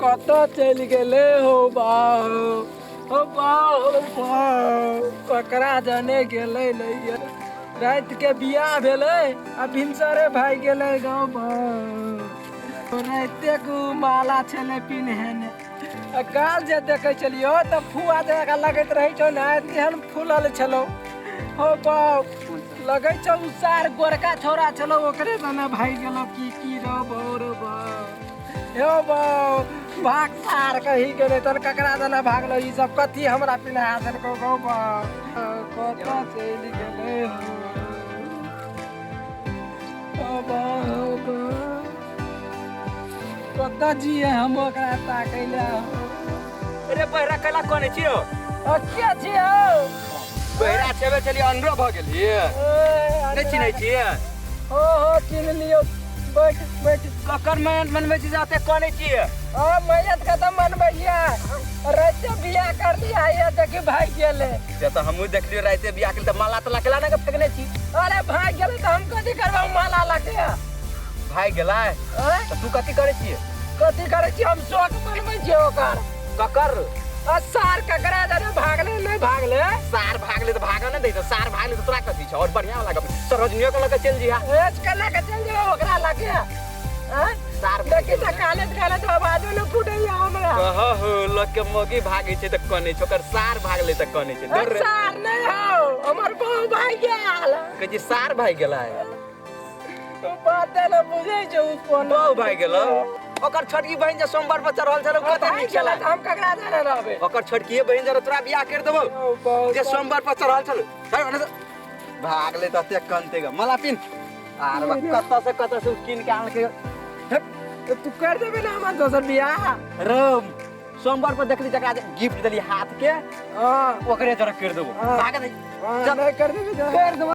कतऽ चलि गेलै हो बा हो बा हो बा, ककरा जाने गेलै नहि गेलै। रातिके बियाह भेलै आ भिनसरे भागि गेलै गाँव। रातिके उ माला छलै पिन्हने, आ गाल जे देखै छलियौ तऽ फुआ जकाँ लगैत रहै छौ ने, तेहन फूलल छलौ हो बाप। लगै छौ उ सार गोरका छौड़ा छलौ, ओकरे सने भागि गेलौ। की की रौ बौ रौ बौ, हे बौ भाग सार कही गेलै। तहन ककरा दना भागलो? ई सब कथी हमरा पिन्हा देलकौ गौ बौ? कतऽ चलि गेलै हो बौ? हो बौ, कतऽ जिए हम ओकरा ताकै लए हो? अरे बहरा कैला कोने छियो? के छियो? बहरा छेबे छलियै, अनरो भऽ गेलियै। नहि चिन्है छियै? हो हो, चिन्ह लियौ। बैठ बैठ। ककर मन मनबै छी जाते कोने छियै? ओ मैयत के तऽ मनबैया, राते बियाह कर लिया, ये देखी भागि गेलै। से तऽ हमहूँ देखलियो, राते बियाह केली तऽ माला ताला केला ने फेकने छी? अरे भागि गेलै तऽ हम कथी करबै माला लके? भागि गेलै तऽ तू कथी करै छियै? कथी करै छियै? हम शौक मनबै छियै ओकर। ककर? आ सार ककरा जाने भागले नहि भागले। सार भागले तऽ भागऽ ने दै, तऽ सार भागले तऽ तोरा कथी छौ? और बढ़िया वाला गप सरोजनियो के लऽ के चलि जइहा। एज के लऽ के चलि जेबै ओकरा लगे? आँय? सार देखी तऽ काले काले तऽ आवाजो नहि फूटैया हमरा। कह हो, लोक के मौगी भागै छै तऽ कनै छै, ओकर सार भागले तऽ कनै छै। दौड़ रे। सार नहि हौ, हमर बहु भागि गेल। कहै छी सार भागि गेलै। ओ बाते ने बुझै छै उ कोनो। बहु भागि गेलौ? ओकर छोटकी बहिन जे सोमवार पर चढ़ल छलौ, कते भागि नीक गेलै छलै। तऽ हम ककरा जाने रहबै? ओकर छोटकीए बहिन जरा तोरा बियाह करि देबौ। ओ बहु जे सोमवार पर चढ़ल छलौ। हे, ओने से भागले तऽ एते कनते ग। मला पिन आर बा, कतऽ से कतऽ से उ कीन के आनलकै। तऽ तू कर देबे ने हमर दोसर बियाह? रौ, सोमवार पर देखली जकरा जे गिफ्ट देली हाथ के, हँ। ओकरे जरा करि देबो। हाँ। भाग दे। हाँ, नहीं कर देबे तऽ कर देबो।